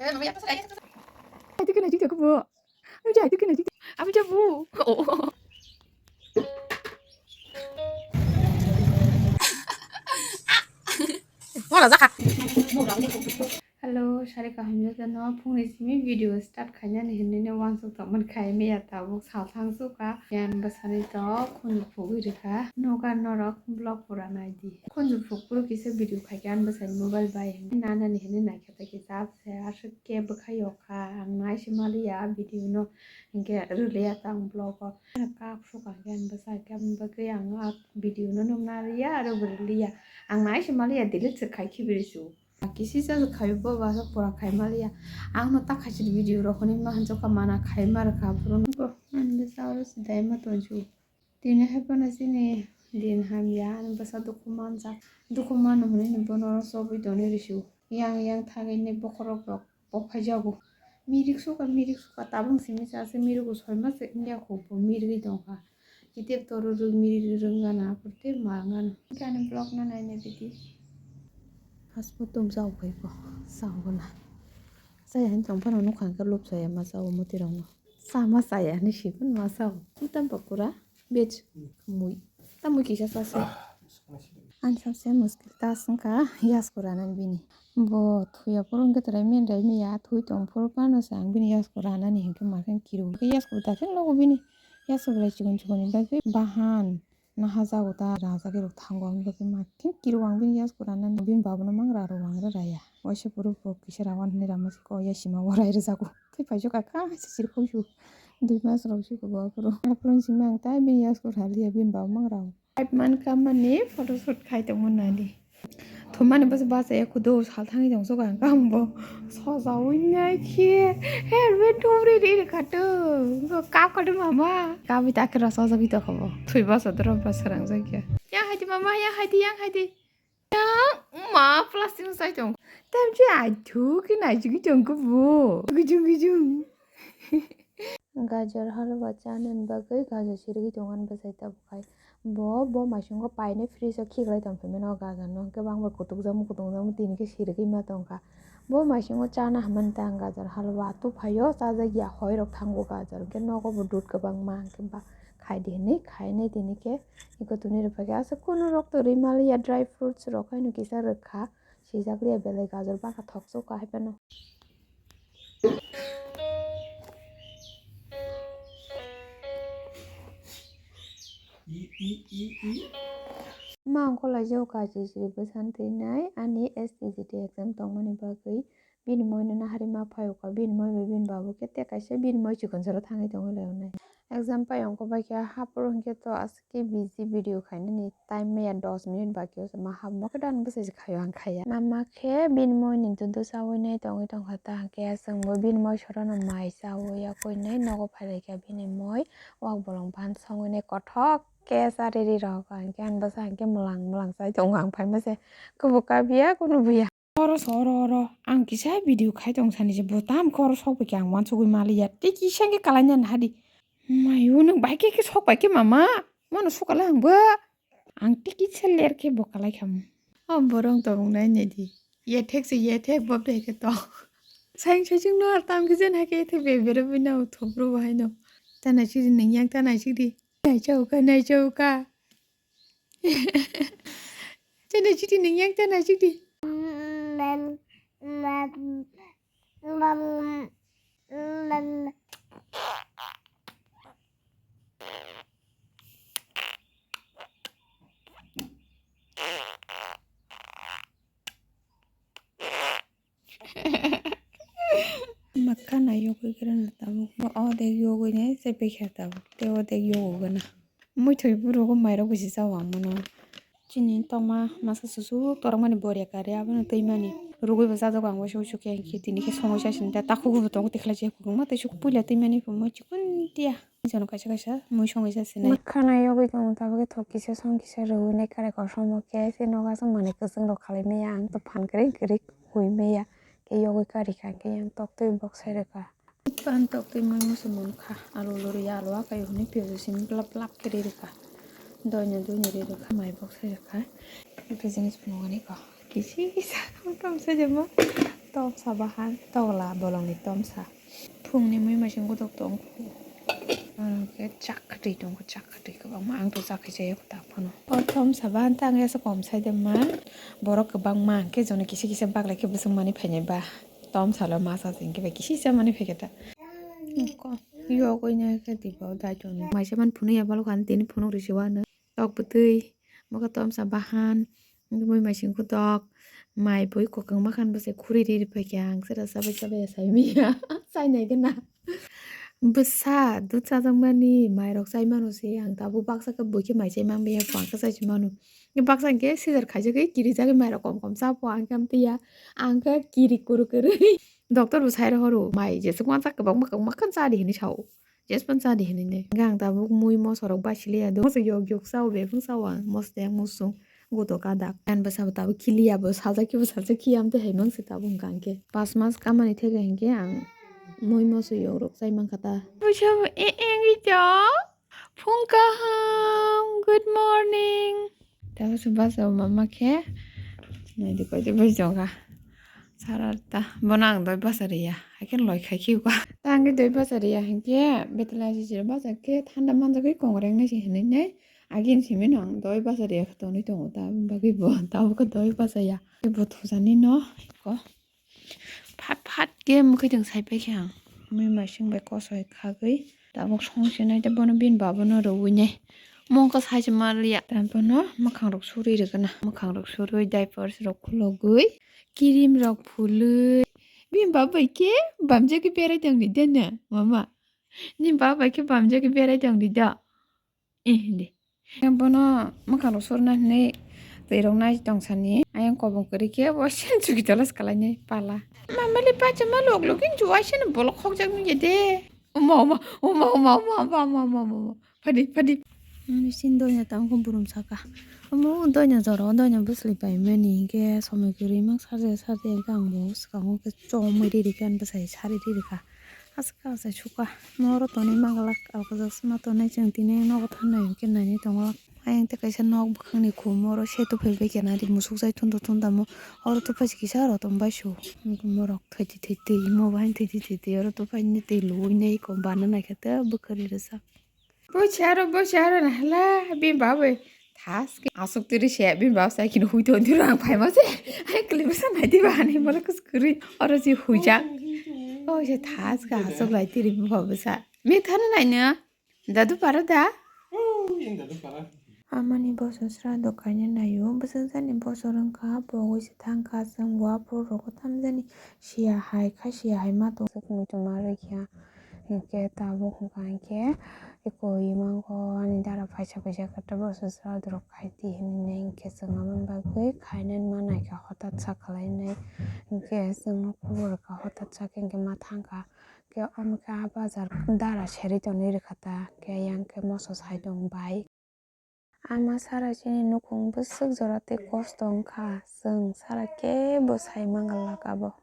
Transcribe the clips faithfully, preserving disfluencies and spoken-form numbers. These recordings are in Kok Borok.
Aduh kena jik jago bo. Aduh jai aduh kena jik. Aduh jabu. Oh. Wala jaka. Hello, sari kaham jatano phungni simi video start khainani hinwi no wansuk tongmani khai meya tabuk salthang suka. Yan bwsani to khunju phugwi rikha. Nogar norok vlog pura naidi. Khunju phuk phuru kisa video khaikhe ani bwsani mobile bai hinwi nanani hinwi naikhe tei kisa se aswk khe bwkha yokha. Ang naisi maliya video no hinkhe rwliya tang vlog o. Kap suka khe ani bwsa khe ani bagwi ang a video no nukna rwya aro bo rwliya. Ang naisi maliya delete se khai khibi rw su. Kisi sa khawi bo ba pura khai maliya. Ang no ta khaisir video rok hwnwi ma hanjak kha mana khai ma rwkha phuru. Ani bwsa oro se dai ma tonsu. Tini hai phano chini din hamya, ani bwsa dukhu manjak. Dukhu mano hwnwi ni bono oro chobwi tonwi rw su. Yang yang thagwi ni bokhorok rok bo phaijago. Mirik suka mirik suka tabung simi sa se mirik bo soi ma se wngya kho bo mirigwi tongkha. Kitep toro rwng miri rwng gana, purte ma gana. Gani vlog na nai nai bidi. Haspo tum sao khai ko, sao gana. Saya hin tong phano nukha ke lup saya ma sao muti rong no. Sa ma saya ni si pun ma sao. Tam pakura, bej, mui. Tam mui kisa sa se. Ang sa se muskil ta sengka, yas kurana bini. Bo thuya purung ke trai men rai mi ya, thui tong phuru pano se ang bini yas kurana ni hingke ma khe kiru. Yas kuru ta khe logo bini. Yasok belai chikon chikon ni bagwi bahan naha jago ta rajagwi rok thango, aboni bagwi ma khe kiro ang bini yasok rana bini baba no mang ra rw ang ra raya. Waisa puro bo kisa rawan hinwi rama se ko yasima o rai rwjago. Tei paisok kha kha se chirkhok su dui mas rok se ko bo aphuru aphuru simi ang tai bini yasok raliya bini baba mang ra o. Five man kamani photoshoot khai tongmo nani. Thumani bwsa bachaya kudu sal thangwi tong suka ang kang bo. Sojawi nai khe helmet thumri ri ri khatung. Bo kap khatung mama. Kabwi ta khe rw sojagwi tongkha bo. Thwi basa doro basa rang jakya. Yang haidi mama, yang haidi, yang haidi. Yang ma plastic no sai tong. Tam chi ai thu khe nai jigwi tong khe bo. Gujung gujung. Gajor halwa chanani bagwi gajor sirigwi tongani bwsai tabuk hai. Bo, bo maisungo painai fridge o khiklai tongphaimani o gajor no, hwnkhe bangbai kutukjakma, kutukjakma tini khe sirigwi ma tongkha. Bo maisungo chana hamani tei ang gajor halwa tuphaio, chajakya, hoirok thango gajor, hwnkhe nogo bo dud kwbangma, hwnkhe ba khaidi hinwi khainai tini khe eko tuni rwphaikhe aswk kunu rok torwi maliya, dry fruits rok haino kisa rwkha. Sijak liya belai gajor baka thok sok kha hai phano. Ma ongkho lai jao kachi siri bwsan twi nai ani S T G T exam tongmani bagwi bini moi no nahari ma phai o kha bini moi bai bini babu khe tei kaisa bini moi chikon salo thangwi tongwi lai o nai. Exam pai ongkho bai khe haphuru hinkhe to aswk khe busy video khainani time maya dos minute baki o se ma hapmo khe dano bwsai se khaio ang khaiya. Mama khe bini moi ni dudu chawi nai tongwi tongkha ta hinkhe chwngbo bini moi sorono mai chawi yakwi nai nogo phailaikha bini moi wak bolong ban songwi nai kothok khe cha riri rok hinkhe ang bwsa hinkhe mwlang mwlang chai tongo ang phaima se kubuk kabiya kunu buya. Oro so oro oro ang kisa video khai tong sani se bo tam khe oro sok bai khe ang wansugwi maliya tei kisa hinkhe kalai nani hadi. Mayu nwng bai khe khe sok bai khe mama mano sukalai ang bo. Ang tei kisa ler khe bo kalai khamu. O borok tongmung nai nai di. Yethek se yethek bob de khe to. Saing saising no ar tam khe jen hai khe yethek be bere bina u thopro bo hai no. Ta nai sidi nang yang ta nai sidi. Nai chau ka nai chau ka. Ta nai sidi nang yang ta nai sidi. Makha nai yogwi kwrwngna tabuk. Bo o dek yogwi nai se bekha tabuk. Tei o dek yogwi gana. Muithoi bwrwgo mairok bisi chao ang mano. Chini tongma masa susuk torokmani boria kari abono twimani. Rugwi bo chajago ang waisa waisa khe, khe tini khe songwi chasini ta takhugo bo tongo tikhlai se kwbangma tei suk puila twimani pungma chikon tiya. Jono kaisa kaisa mui songwi chasinai. Makha nai yogwi tongo tabuk khe thok kisa song kisa rwui nai kare kosom o khe se nogo aswk manwi kwchwng rok khalai maya ang to phan kwrwi kwrwi hui maya khe yogwi kari kha khe yang tok twi bok sai rwkha. Pan tok twi mui muchung mankha, alu lori ya, alu akai hwnwi piyaj simi blap blap khe ri rwkha, doino doino ri rwkha, mai bok sai rwkha, tei jinis phunukgani kho kisi kisa tong sai jamo. Tomsa bahan togla bolongni tomsa. Phungni mui maising godok tongkhu. Aro khe chakri tongkhu, chakri kwbangma, ang to chakri chaya ta phano. O tomsa bahan ta ang yasa kom sai de man. Borok kwbangma hwnkhe jono kisa kisa baglai khe bwswk mani phainai ba. Tomsalo masa se hwnkhe ba kisa kisa mani phaikhe ta. Ko-, yogwi nai khe dibo dai tongni. Maisa man phunukya balo khan tini phunuk risi wano. Tok bwtwi, mokhe tomsa bahan, mui maising kutok, mai bui kwkang makhan bwsai khuri ri ri phaikha ang sera chabai chabai ya saimanya. Chainai gana. Bwsa dud chajakmani mairok chai mano se ang tabuk baksa khe bui khe mai chai manbaiya phang khe chai si mano. Baksa hwnkhe sijar khaijagwi kirijagwi mairok kom kom chapho ang khe amtwi ya. Ang khe kiri kuru kwrwi. Doctor bo sai rohoro mai jeswk manjak kwbangma kwbangma khan chadi hinwi sao. Jespan chadi hinwi ne. Hwnkhe ang tabuk mui mosorok basiliya do. Moso yok yok sao bebak sao ang. Moso tei ang musung goto kadak. Ang bwsa bo tabuk khiliya bo sajak khe bo sajak khiya amtwi hai mangsi tabuk hwnkha hwnkhe. Pas mas kamani theke hwnkhe ang mui moso yokrok chai mankha ta. Bwsa bo e e wngwi to. Phung kaham. Good morning. Tabuk se basa bo mama khe. Naidi koide bai jokha. Sara ta. Bono ang doi basa riya. Haikhe loi khai khiuka. Ta ang doi basa riya hinkhe betala sisiro basa khe thanda manjagwi kongreng nai se hinwi nai. Agin simi no ang doi basa riya khe tonwi tongo ta. Bagwi bo tabuk khe doi basa ya. Bo thujani no. Ko. Phat phat khe mwkhwtwng sai paikha ang. Mui maising bai kosoi khagwi tabuk song sinai tei bono bini babono rwui nai. Mungkha sai se manliya. Tei bono mwkhang rok surui rwgwna. Mwkhang rok surui diapers rok khulogwi, cream rok phulwi. Bini baba bai khe bamjagwi berai tongdi deno mama. Nini baba bai khe bamjagwi berai tongdi do. Eh, hindi. Bono mwkhang rok surna hinwi twi rok nai tong sani. Ayang kobong kwrwi khe bo sen chuki tola se kalai nai pala. Mamali pacha ma lok lok in juwai sen bolok khok jak nung de. Uma, uma, uma. Phadi, phadi. Ani sin doina tamo kho burum saka. Omo doina jora o doina bwsli pai mani hinkhe somoi kwrwi mang sarjak sarjak hinkhe ang bo swkango khe chomwi riri khe ani bwsai sari riri kha. Aska asai suka. Moro tonwi manglak alkajak sima tonwi chwng tini nogo thanai hwnkhe nainwi tonglak. Ayang tei kaisa nok bwkhakni khum oro setu phaibai khe nari musuk jai thunto thunto mo. Oro tubui kisa aro tongbai su. Morok thwiti thwiti mo bai thwiti thwiti oro tubui ni twi luwi nai kom bana naikhe tei bwkhwrwi rwjak. Bo charo, bo charo na hala, bini babai. Thas ke asuk tiri se, bini baba sai kino hui ton tiro ang phai ma se. Ai kli basa nai diba ani mala kus kuri. Oro si hui jak. Oh, se thas ke asuk lai tiri bini baba sa. Mi thana nai na. Dadu para da? Amani boso sra do kaina nayo. Bwsajani boso rwngkha, bogwi se thangkha, chwng bo aphuru rogo thamjani. Siya hai kha, siya hai ma tong. Sukni tuma rwkha. Hinkhe tabuk hwnkha hinkhe eko imang kho ani dara phaisa phaisa khe tabuk se sra dorok khai di hinwi hinkhe chwng aboni bagwi khainani ma naikha hotat sa khwlainai hinkhe chwngno khobor rwkha hotat sa khe hinkhe ma thangkha khe omo khe ah bazar dara serwi tonwi rwkha ta khe yang khe moso sai tong bai. Ama sara chini nukhung bwswk jora tei kosto wngkha, chwng sara kebo sai manglak abo.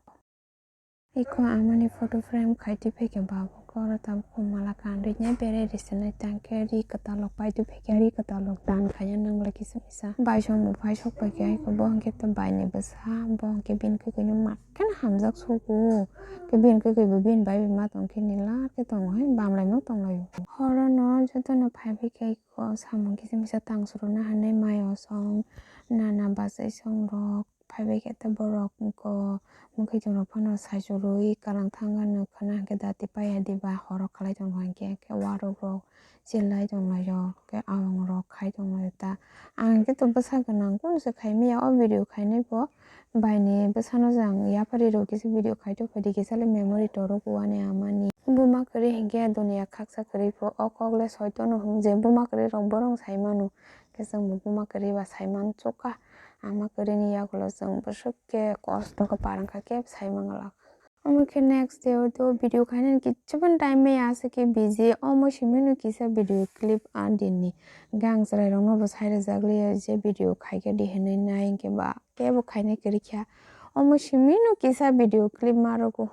Iko amani photo frame khai twi phaikha babuk oro tabuk mala kanrwi nai berai rwsonai tangkhe ri kwtal rok pai twi phaikha ri kwtal rok dan khaina nanglai kisa misa baisong bo paisok paikha iko bo hwnkhe baini bwsa bo hwnkhe bini kwkwi no mat kheno hamjak sugo khe bini kwkwi bo bini bai bai ma tongkhe nila khe tongo hai bamlaino tonglaio horono jotono phai phaikha. Ko samung kisa misa tang suruna hinwi mai osong nana bachai song rok phaibai khe borok ko mwkhwtwng rok phano saichurwi kwlwng thangwi nukha na hwnkhe dati paiya diba horo khlai tongkha hinkhe khe warok rok chillai tonglaio khe awang rok khai tonglaio ta ang hinkhe to bwsa gwnang kunu se khai manya o video khainai bo. Baini bwsano jang yapari rw kisa video khai tongphai di kisa le memory torok o ani amani. Buma kwrwi hinkhe doniya khaksa kwrwi pho o kok le soitono hwn je buma kwrwi rok bohrok sai mano. Khe chwng bo buma kwrwi ba sai man chukha. Ama kwrwini yagulo chwng bwswk khe kosto khe par wngkha khe sai manglak. Omo khe next day o to video khainani kichuban time maya aswk khe busy omo simi no kisa video clip a dinni. Gang chwrai rokno bo sai rwjak liya je video khaikhe di hinwi nai hinkhe ba kebo khainai kwrwikha. Omo simi no kisa video clip ma rwgo.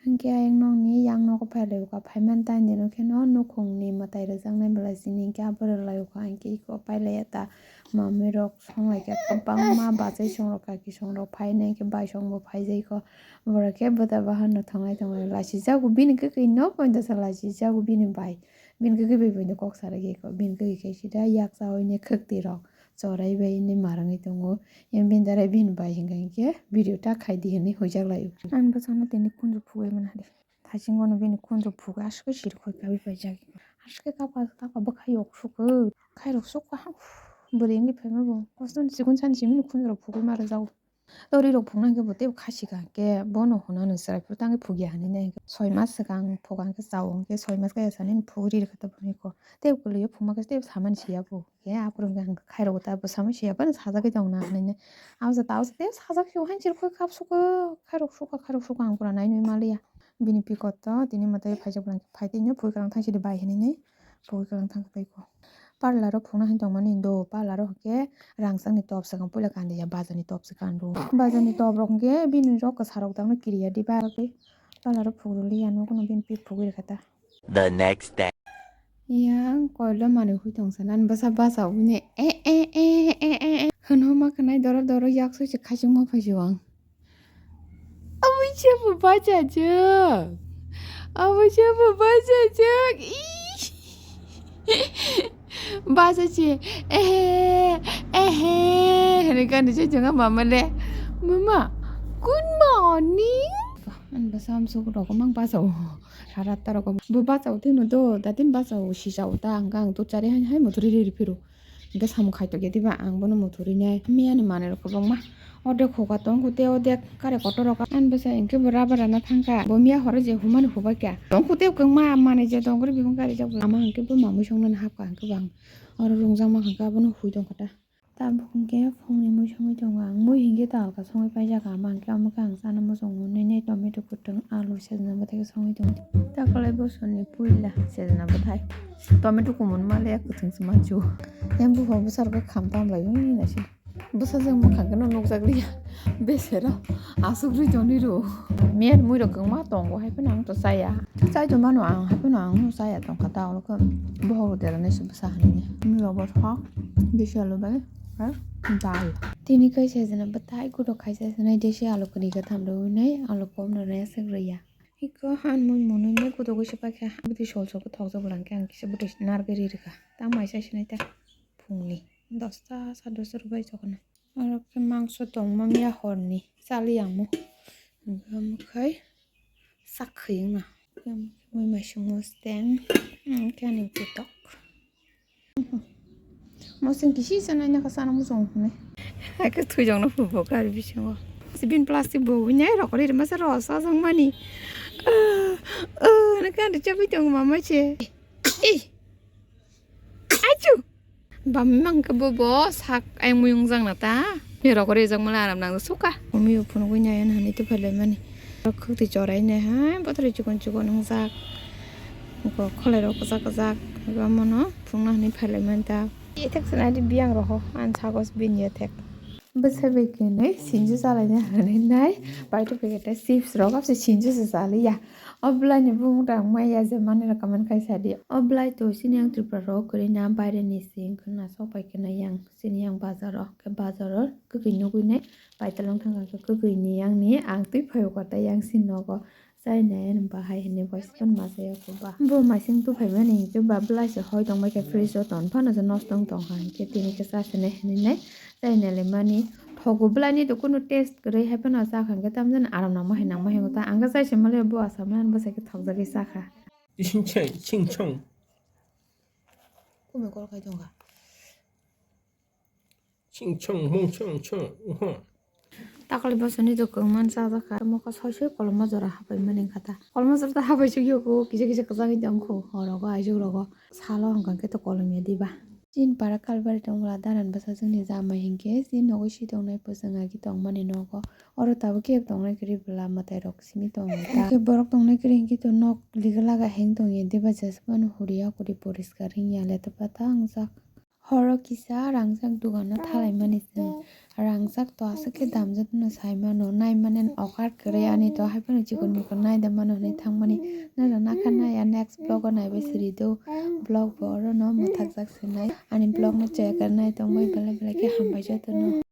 Hinkhe ayang nokni yang nogo phai laio kha phaimani taini rok kheno nukhungni mwtai rwjaknai belai sini hinkhe abo rwlaio kha hinkhe iko pailaiya ta. Mami rok song lai kha kwbangma bachai song rok kaki song rok phai nai khe bai song bo phai jai kho. Borok khe bwta bahan no thang lai tong lai. Lachi jago bini kwkwi no poito sa lachi jago bini bai. Bini kwkwi bai poito kok sa rwgwi kho. Bini kwkwi khe sida yakcha oi ne khwktwi rok chorai bai ne ma rwngwi tongo. Yang bini darai bini bai hinkha hinkhe video ta khai di hinwi huijak lai o. Ang bwsano tini kunju phugwi mani. Thaiching bono bini khunju phugo aswk siri khoi kabi paijak. Aswk kapa kapa bwkhai yok sugo. Khairok sukha. Bwrwi wngwi phaima bo. Kosoni chikon sani simi khunju rok phugwi ma rwjago. Tori rok phunukna hwnkhe bo teibo khasi ka hwnkhe bono hwnna nw chwrai phuru tangwi phugya hinwi nai hwnkhe. Soi mas swkang phuga hwnkhe chao hwnkhe soi mas kaya sani phugwi rwkha tabuk hinwi kho. Teibo kwlwio phungma khe teibo samani siya bo. Khe aphuru hwnkhe ang khairok ta bwsamo siya phano sajagwi tongna hinwi. Abo jata abo jata sajak sio hain chirkhoi kap suko khairok suka khairok suka ang pura nai nui maliya. Bini pikot to tini mwtai phaijak bwlangkhe phai tini phui kwrwng thang sidi bai hinwi phui kwrwng thang tei ko. Parlor o phunukna hin tongmani do parlor o hwnkhe rangchakni top swkang puila kandiya bazarni top swkang do. Bazarni top rok hwnkhe bini rok kwsarok tangma kiriya diba. Parlor o phugurliya nukno bini pik phugwi rwkha ta. The next day. Yang koilo manwi hui tongsa nan bwsa basa uni e e e e e e hwnwi ma khnai doro doro yak sui se khachung ma phai ang. Abui se bo bachajak. Abui se bo bachajak. Ih. Bachajak. Ehe. Ehe. Hwnwi kani se jwnga mama le. Mama. Good morning. An bwsa amsuk rok mang basa o. Sara taro ko bo bachao tino do datin bachao sisao ta ang kang to chari hai hai mothori ri phiro. Hingke samung khaito khe diba ang bono mothori nai miya ni manwi rok kwbangma. Odek hoka tong kute odek kare kotor rok ani bwsa hingke bo rubber rana thangka bo miya horo je humani hubai kha tong kute kwbangma manwi je dongri bibang kari jak ama hingke bo mamui song nani hapka hingke bo ang oro rungjak ma hingke abono hui tongkha ta. Tabuk hwnkhe phungni mui songwi tongo ang. Mui hinkhe ta alka songwi paijak ama hinkhe omo khe ang chana muchungo nini tomato kwtwng alu sejna bwthai khe songwi tongo. Takolai bosoni puila sejna bwthai tomato kumun maliya kwthwng se mansu. Yang buphang bwsarok khe kham tamlai ui naising. Bwsajwk mwkhang kheno nukjakliya besero aswk rwi tonwi rw. Miyan muirok kwbangma tongo hai phano ang to chaya. Chai tongmano ang hai phano ang chaya tongkha ta oro khe bohoro derani se bwsa hinwi. Muirok bo thok bisi alu bai. Dal. Tini kaisa jana bwtai kutok kaisa jana desi alu kwrwi kwtham rwwi nai alu kom rwna aswk rwya. Iko han mui mwnwi nai kutok kaisa paikha bwtwi sol sol khe thokjak bwlangkhe ang kisa bwtwi narwgwi ri rwkha. Tamo aisa sinai ta phungni dosta sa dosta rwbai jokhonai. Oro khe mangso tongma miya horni chali ang mo. Omo khai sak khwing na. Mui mai sung mosteng. Khe ani kutok. Moseng kisi sana ina ka sana musong hune. Ake thui jong na phu bo kar bisingo. Sibin plastic bo winya rok ri masa ro sa jong mani. Ah, ah, na kan cha bi tong mama che. Eh. Achu. Bamang ke bo bo sak ayang muyung jang na ta. Ni rok ri jang mala aram nang suka. Umi phunugwi nai hani tu phale mani. Rok khukti chorai nai ha. Bothori chikon chikon wngjak. Ko kholai rok kwchak kwchak. Ba mono phungna hani phale man ta. Ithak sana di biang roho. An sagos bin ya thek. Bwsai bai kwnwi sinju chalaina hwnwi nai paito packet chips rok apse sinju se chaliya. O bwlaini bumung tang maya je mani rok comment khai sadi. O bwlai to sini ang Tripura rok kwrwi na baire ni sing khwna sok pai khwna yang sini yang bazar o khe bazar o kwkwi nugwi nai paitolong thang kha kwkwi ni yang ni ang twi phai o kota yang sin nogo. Chainai ani bahai hinwi bai sipon masa yako ba. Bo maising tuphaimani hinkhe ba bwlai se hoi tongbai khe fridge o ton phano se nosto wng tongkha hinkhe tini khe chasinai hinwi nai chainai laimani. Thogo bwlaini to kunu taste kwrwi hai phano chakha hinkhe tamjani aram nangma hai nangma hinwi ta ang khe chai se manliya bo asam nani bwsai khe thokjagwi chakha. Ching chong, ching chong. Kumi kol khai tongkha. Ching chong mong chong chong, uha. Takali bosoni to kwbangma chajakha. Mokha soi soi koloma jora hapai mani kha ta. Koloma jora ta hapai sugyo ko kisa kisa kwchangwi tongkho. Horogo aisuk rogo salo hwnkha khe to kolomya diba. Chini para kalbari tongmala daran bwsajwkni jamai hinkhe chini nogo si tongnai bwswng agi tongmani nogo. Oro tabuk khe tongnai kwrwi bwla mwtai rok simi tongo ta. Hinkhe borok tongnai kwrwi hinkhe to nok liga laga heng tongya diba jeswk phano huriya kuri poriskar wngya letha pata wngjak. Horo kisa rangchak dogano thalaimani chwng. Rangchak to aswk khe damjak no sai mano, nai mani okar kwrwi ani to, hai phano chikon mikon nai da mano hinwi thangmani. Nai rw nakha nai ya next vlog o naibai siri do. Vlog bo oro no mwthakjak se nai. Ani vlog no chaya kwrwi nai tongbai belai belai khe hambai joto no.